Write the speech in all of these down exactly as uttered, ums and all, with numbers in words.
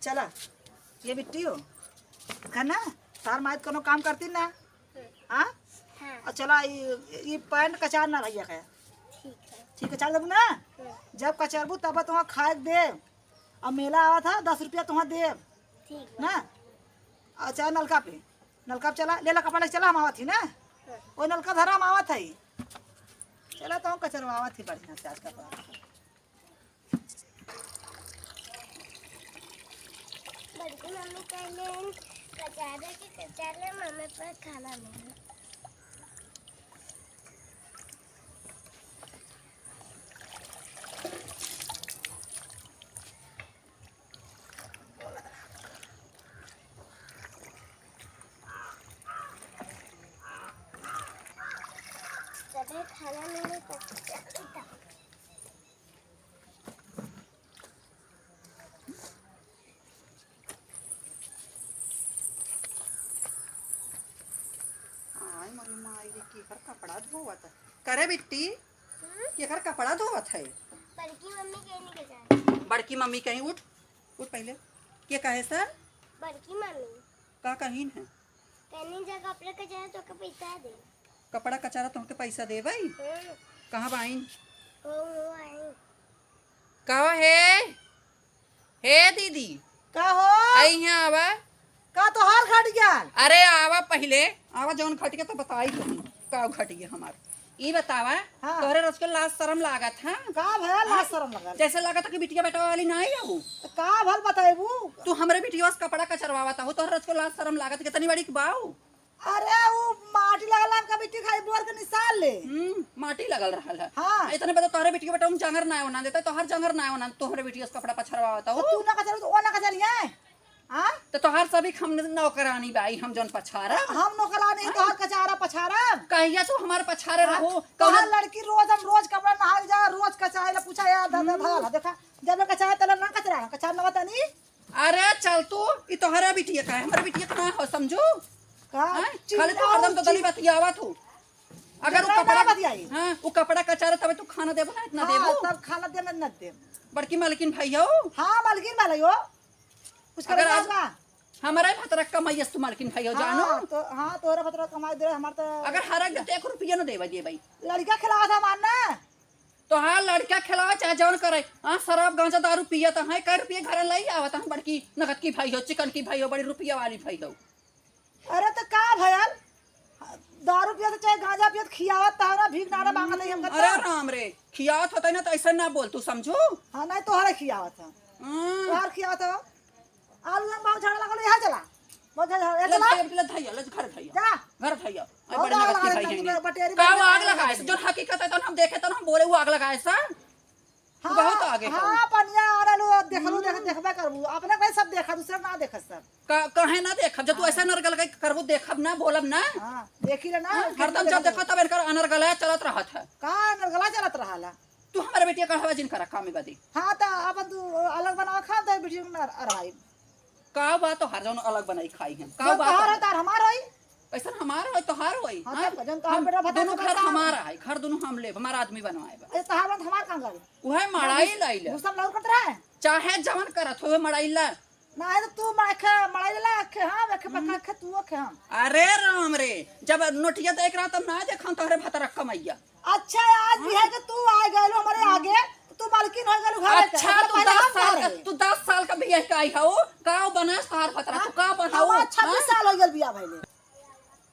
चला, ये बिट्टी हो, है ना? तार माइत कोनो काम करती ना? हाँ? हाँ। और चला, ये, ये पैंट कचार ना भैया का। ठीक है। ठीक है, चल देबू ना? हाँ। जब कचरबू तब तुहाँ खाए के देब। अब मेला आवत है, दस रुपया तुहाँ देब। ठीक बा। ना? अच्छा, नलका पे, नलका पे चला, ले ला कपड़ा लेके चला, हम आवत ही ना। हाँ। वो नलका धरा, हम आवत है। चला, तो हम कचरवावत ही बढ़िया से आज कपड़ा। बड़की मम्मी कहले, "कचारे के कचारे, मम्मी पर खाना नहीं।" जब खाना मिले, तब चलता। आय मोरे माई, ये केकर कपड़ा धोवत है? करे बिट्टी, हम्म? केकर कपड़ा धोवत है? बड़की मम्मी कहीं नहीं जाए। बड़की मम्मी कहीं, उठ, उठ पहले। के कहे सर? बड़की मम्मी। का कहीं है? कहनी जा कपड़ा कचारा तो के पैसा दे। कपड़ा कचारा तोहके पैसा दे भाई? हम्म। कहाँ बाइन? ओ, ओ आई। का हे? हे दीदी। का हो? आई यहाँ आवा। का तोहार घट गया? अरे आवा पहले, आवा जौन घट गया तो बताई तुम, का घट गया हमार। ई बतावा, हाँ। तोहरे रोज के लाज शरम लागत है? का भया लाज हाँ? शरम लागत? जैसे लागत है कि बिटिया बेटवा वाली ना आई हो। तो का भल बताइबू? तू हमरे बिटिया से कपड़ा कचरवावत हो, तोहरे रोज के लाज शरम लागत, कितनी बड़ी बाऊ। अरे, उ माटी लगल है, हमका बिट्टी खाली बोर के निसार ले। हम्म, माटी लगल रहल है। हाँ। इतने बजे तोहरे बिटिया बेटा हम जंगर ना होना देता, तोहर जंगर ना होना, तोहरे बिटिया से कपड़ा पछरवावता हो। तो तू ना कचरू, तो वो ना कचरी है। हाँ? तो तोहर सभी हम नौकरानी बाई, हम जौन पछारा। हम नौकरानी, हाँ? तोहर कचारा पछारा। कहिया तू हमार पछारे हाँ? रहो? तोहर कौन लड़की रोज, हम रोज कपड़ा नहाए जा, रोज कचाए ला पूछा यार, दा, दा, हम्म। दा, देखा, जब कचाए तले ना कचरा, कचार ना बतानी। अरे चल तू, ई तोहरा बिटिया का है, हमरे बिटिया का ना हो, समझू? का? हैं? खाली तू हरदम तो चिल्लाऊ, गली बतियावत हो। अगर वो जब ना कपड़ा, बतियाई। हाँ, वो कपड़ा कचारे तबे तू खाना देबो ना, इतना हाँ, देबो। तब खाना देना न दे। बड़की मालकिन भाई हो? हाँ, मालकिन भाई हो। कुछ अगर करे आज ना। हमारा ही भतरक कमाई तू मालकिन भाई हो, हाँ, जानो? तो, हाँ, तोहरा भतरक कमाई दे, हमार तो अगर हर एक देते एक रुपया न देवे दे भाई। लड़का खिलावा था मानना। तोहार लड़का खेलावे चाहे जौन करे, हाँ, शराब, गांजा, दारू पियत है, कै रुपये घर लई आवत है, बड़की नगद की भाई हो, चिकन की भाई हो, बड़ी रुपया वाली भाई हो। अरे तो का भयल? दारू पियत चाहे गांजा पियत खियावत तहरा भीख नारा मांगत है हमका अरे तो। राम रे, खियावत होता ना तो ऐसा ना बोल तू, समझू? हाँ, नहीं तोहरे खियावत है। हाँ। तोहर खियावत हो। आलू हम बहुत झगड़ा लगल, यहाँ चला। बहुत झगड़ा, ये ले चला। धैया, ले धैया, ले घर धैया। जा। घर धैया। और बड़े आग नगद की लगा भाई दे, हैं। बटेरी का वो बटेरी आग लगा लगाए दे। जो हकीकत है तो हम देखे तो हम बोले वो आग लगाए सर। तू हाँ, बहुत आगे हो। हाँ, पनिया और आलू देखलू, देख, हम्म। देखबे करबू। अपने भाई सब देखा, दूसरे ना देखा सब। का, कहे ना देखब, जब तू हाँ। ऐसा नरगल के करबू, देखब ना, बोलब ना। हाँ, देखी ले ना, हाँ, कितना हरदम जब देखबू। देखो तब इनकर अनरगला चलत रहत है। का अनरगला चलत रहला? तू हमारे बेटिया का हवा जिन करा काम में बदी। हाँ, तो अपन तू अलग बनावा खा, तो बेटिया में अरवाई। का बा तोहार जौन अलग बनाई खाई हम? का जौन बा तोहार तोहार? है, तार हमार होई। कैसन हमार होई, तोहार होई, हाँ, हाँ? तो जौन तोहार हम बेटा भतार दोनों के घर बता। हमारा है, घर दोनों हम लेब, हमार आदमी बनवाए बा। अरे, तोहार बा, हमार कंगाल। उहे मड़ाई लाइले। घुसम लौर करत रहे। चाहे जवन करत होवे, मड़ाई ला। ना है तो तू मड़ाई खे, मड़ाई ला खे, हाँ, वे खे पक्का हम्म। खे, तू खे हम। अरे राम रे, जब नोटिया देख रहा तब ना देखा तोहरे भतरक कमैया। अच्छा, आज हाँ। बिहार के तू आ गए हमारे हम्म। आगे, तो तू मालकिन हो गए घर के। अच्छा, मतलब तू पहले दस हम साल कहाँ का, रहे? तू दस साल का बियाह का आई हो, का बनास तोहार भतरा, हाँ? तू का बनाओ? हमार छब्बीस हाँ? साल हो गए बियाह भइले।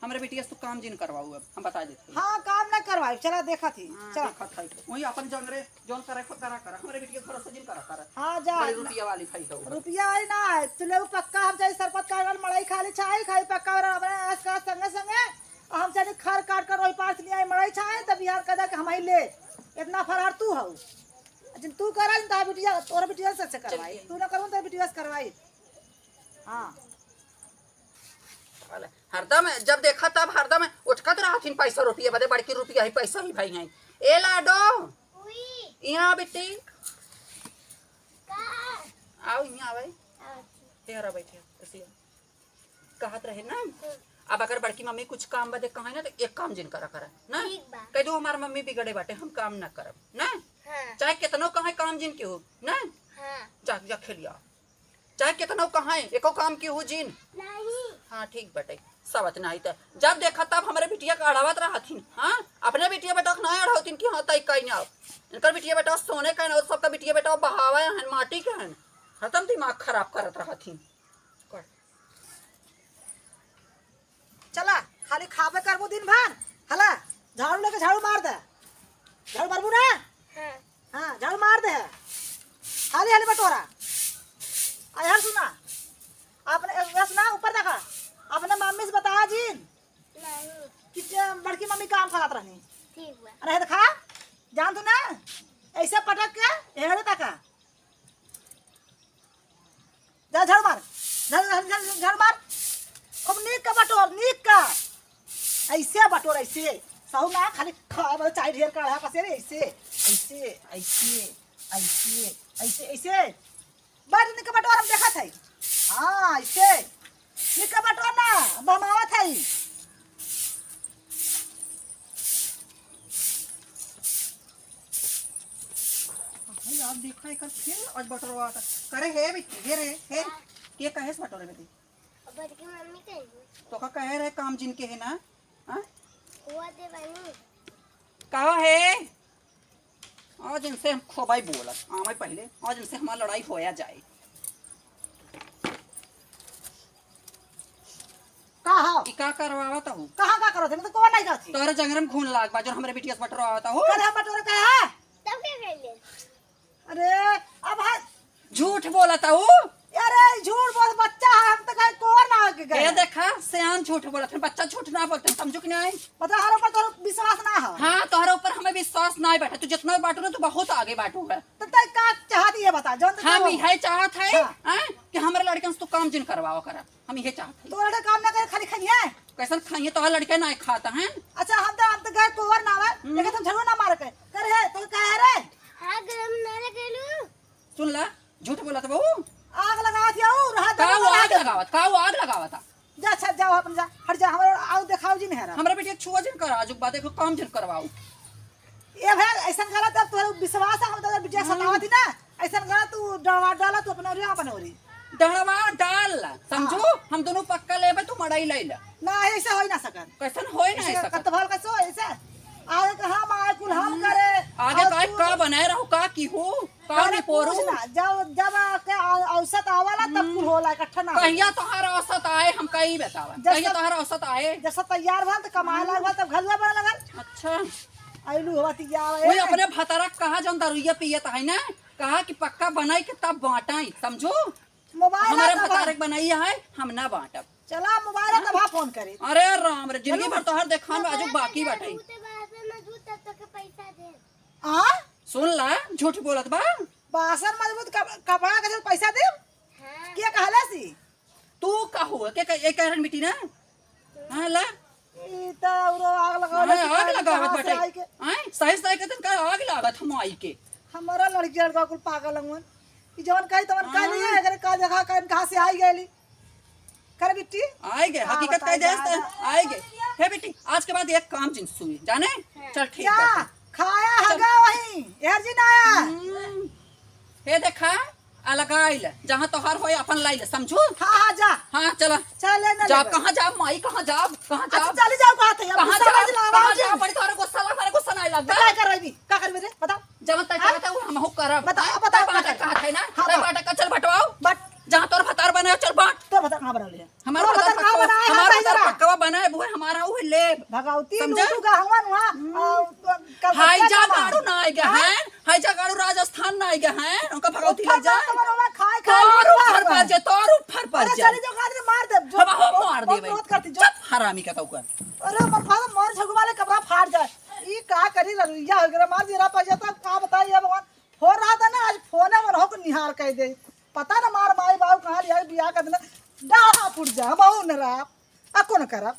हमरे बिटिया से तू काम जिन करवाऊ, अब हम बता देते हैं। हाँ, काम ना करवाई, चला देखा थी, हाँ, चला। देखा था, वही अपन जंगरे जौन करे खुद करा करा, हमरे बिटिया भरोसा जिन करा करा। हाँ, जा। बड़ी रुपया वाली खाई तो। रुपया वाली ना है, तू ले पक्का हम चाहे सरपत का मड़ई खाली चाहे खाई पक्का और अपने आस का संगे संगे, और हम चाहे खर काट कर वही पास ले आई मड़ई चाहे, तब बिहार का जाके हम ही ले। इतना फरार तू हो। जिन तू करा, जिन तार बिटिया, तोर बिटिया से, से करवाई। चलिए। तू ना करूँ, तो बिटिया से करवाई। हाँ। हरदम जब देखा तब हरदम उठकत रहथिन पैसा रुपया बदे, बड़की रुपया ही पैसा ही भाई हैं। ए लाडो, उई। यहाँ बेटी। का? आओ यहाँ आवे। आओ। हेरा बैठे, ऐसे कहत रहे ना। हम्म। अब अगर बड़की मम्मी कुछ काम बदे कहे ना तो एक काम जिन करा करा ना। ठीक बा। कह दो हमार मम्मी बिगड़े बाटे, हम काम ना करब ना। हाँ। चाहे कितनो कहे काम जिन के हो ना। हाँ। जा, जा खेलिया। चाहे केतनो कहाए, एको काम किहू जिन। नहीं। हाँ, ठीक बटे। सबत नाही त जब देखा तब हमरे बिटिया के अड़ावत रहथिन। हाँ, अपने बिटिया बेटा के नाही अड़ावतिन कि हाँ, तई कई ना। इनकर बिटिया बेटा सोने का है ना, और सबका बिटिया बेटा बहावा है, माटी के है। हरदम दिमाग खराब करत रहथिन। चला, खाली खाबे करबू दिन भर। हला, झाड़ू लेके झाड़ू मार दे। झाड़ू मारबू ना? हाँ। हाँ, झाड़ू मार दे। हाली हाली बटोरा। आ, यहाँ सुना, अपने, यहाँ सुना, ऊपर देखा, अपने मम्मी से बता जिन नहीं। कि जे बड़की मम्मी काम करत रहनी। ठीक बा। अरे, देखा, जान तू ना, ऐसे पटक के हेरे तका। जा झाड़ू मार, झाड़ू, झाड़ू, झाड़ू, झाड़ू मार। खूब नीक का बटोर, नीक का। ऐसे बटोर, ऐसे। सहू ना, खाली खाए वाला चाय ढेर का रहा पसेरे, ऐसे, ऐसे, ऐसे, ऐसे, ऐसे, ऐसे। बैठ नीक का बटोर, हम देखत हई। हाँ, ऐसे। नीक का बटोर ना, बहमावत हई। अरे यार, देखा एकर फिर आज बटोरवा आता। करे हे बिट्टी, हे रे, हे। के कहे से बटोरे बेटी? बड़की मम्मी कही। तो का कहे रहे काम जिनके है ना? हाँ? हुआ दे बानी। कहा है? आज इनसे हम खूब ही बोलत, आवे पहले, आज इनसे हमार लड़ाई होया जाए। का हो? ई का करवावत हूँ? कहाँ का करत है? मैं तो कोवा नहीं करती। तोहरे जंगरे में घून लाग बा, जो हमरे बिटिया से बटोरवावत हूँ। करे हम बटोरे का है? तब क्या कर ले? अरे, अब है। झूठ बोलत हूँ। अरे, झूठ बोल, बच्चा है, हम तो कहे कोवा ना के गए। ये देखा, सियान झूठ बोलत है, बच्चा झूठ ना बोलते, समझू कि नहीं? मतलब, हमारे ऊपर तोहरा विश्वास ना है। हाँ, तोहरे ऊपर हमें विश्वास ना बैठा, तू जितना बाटू ना, तू बहुत आगे बाटू है। तो तै का चाहत ये बता, जौन तो हम चाहो। इहे चाहत है, हाँ। हैं, कि हमरे लड़कन से तू काम जिन करवावा करा। हम इहे चाहत है। तो लड़का काम ना करे, खाली खाइए। कैसन खाइए? तोहर लड़के ना खाता है। अच्छा, हम तो, हम तो गए कोवर ना आवे, हम्म। लेकिन तुम झगड़ा ना मार के। कर है, तो कह रे। हाँ, गरम ना लगेलू। सुन ला, झूठ बोलत बहू। आग लगावत या ऊ, रहा का दबा वो लगा आग दे। लगावत, का वो आग लगावत? जा, अच्छा, जाओ अपन, जा, हट जा, हमारे आग देखाओ जी मेहरा। हमरा बेटिया छुआ जिन करा, जो बात को काम जिन करवाओ। ए भाई, ऐसन गलत, अब तोहरे विश्वास है, हम तो बिटिया हम्म। सतावत ही ना, ऐसन गलत तू डरवा डाला, तू अपने ओरी, अपने ओरी। डरवा डाल, समझू? हाँ। हम दोनों पक्का लेबे, तू मड़ई ले ले। ना, ऐसे होई ना सकत। कैसन होई ना ऐसे सकत? कतफल कैसे होई ऐसे? आगे का हम आए, कुल हम हम्म। करे। आगे और का, तू का बनाए रहो, का की हो? का अरे नहीं पोरू? कुछ ना, जब, जब आके औ-, औसत आवाला, तब हम्म। कुल होला, इकट्ठा ना होला। कहिया तोहार औसत आए, हम कई बतावा। जैसे कहिया तोहार औसत आए? जैसे तैयार भल, त कमाए हम्म। लागल, तब घरुआ बने लगल। अच्छा। आइलू हवा तिया, वही ए। अपने भतारा कहा जौन दारुइया पियत है ना, कहा कि पक्का बनाई के तब बांटाई, समझू? मोबाइल हमारे आता बा। भतारे के बनाई है, हम ना बांटब। चला, मोबाइल आता हाँ? बा, फोन करे। अरे राम रे, जिंदगी चलो। भर तोहर देखान बा, आजू बाकी बाटे। मजबूत है, बाहर से मजबूत, तब तक के पैसा दे। आ? सुन ला, झूठ बोलत बा। बासन मजबूत, कप-, कपड़ा के जब पैसा दे? हाँ। के कहले सी? तू का हुआ? के कह-, ये कह रहे मिट्टी ना? हाँ, ला। ई त औरो आग लगावत हाँ, है, आग कहाँ लगावत से बाटे। आई के? आय, सही सही कहतन का आग लागत हम आई के। हमारा लड़की लड़का कुल पागल हवन। ई जवन कही तवन कह हाँ। लिया, अगर का देखा, कहीं कहाँ से आई गई। कर बिट्टी? आई गए, हाँ, हकीकत बताई कह दे, जा, जा। आई गए। हे बिट्टी, आज के बाद एक काम जिन सुई, जाने? हाँ। चल ठीक जा, बाटे। खाया चल। हगा वहीं, एहर जी ना आया। हम्म। हे देखा, अलगाइल, जहाँ तोहार होए अपन लाइल, समझू? हाँ, हाँ, जा। हाँ, चला। चल, ले ना जा, लेबे। कहाँ जा, माई, कहाँ जा, कहाँ अच्छा, जा? चली जाओ, कहाँ थे? अब कहाँ गुस्सा जा? मत दिलाओ, कहाँ बाबूजी। जा? बड़ी तोहरे गुस्सा लगा, गुस्सा नहीं लगता। तो क्या करबी? क्या करबी रे? बताओ। जब तय हाँ? कहता हूँ, हम हो करब। बताओ, हाँ? बताओ, तय बाटा बताओ। कहत है ना? हाँ, तय बताओ। बाटा का चल बटवाओ। बट जहाँ तोर भतार बने, चल बांट। तोर भतार कहाँ बना ले? हमारा तोर भतार भतार कहाँ पक्का, बना है? हमारा हाँ, भतार भैया। पक्का बना है, वो है हमारा, वो है लेब। भगवती समझे? लूटू का हमार वहाँ, हम्म। आ, कलकत्ता हाई जा का बा। गाड़ू ना आए गए हाँ? हैं, हाई जा गाड़ू राजस्थान ना आए गए हैं, उनका भगवती ले ऊपर जा। जा, तुम्हारा वहाँ खाए, खाए, तोर ऊपर ऊपर पर बा। जे, तोर ऊपर पर अरे जे। चली जाओ, गाड़ी मार दे, जो हम हो बहुत, मार बहुत देबे। विरोध करती, जो चुप, हरामी का तौकर। अरे, हमर फादर मार झगुआ ले कपड़ा फाड़ जाए। ई का करी लरुइया हो गया, मार जीरा पड़ जाता, का बताई अब भगवान। फोन रहा था ना, आज फोन है, मन हो को निहार कह दे। पता ना मार माई बाबू कहाँ लिया, बियाह कर देना। डाढ़ा फूट जा, हम हो न रहा। आ कौन करब?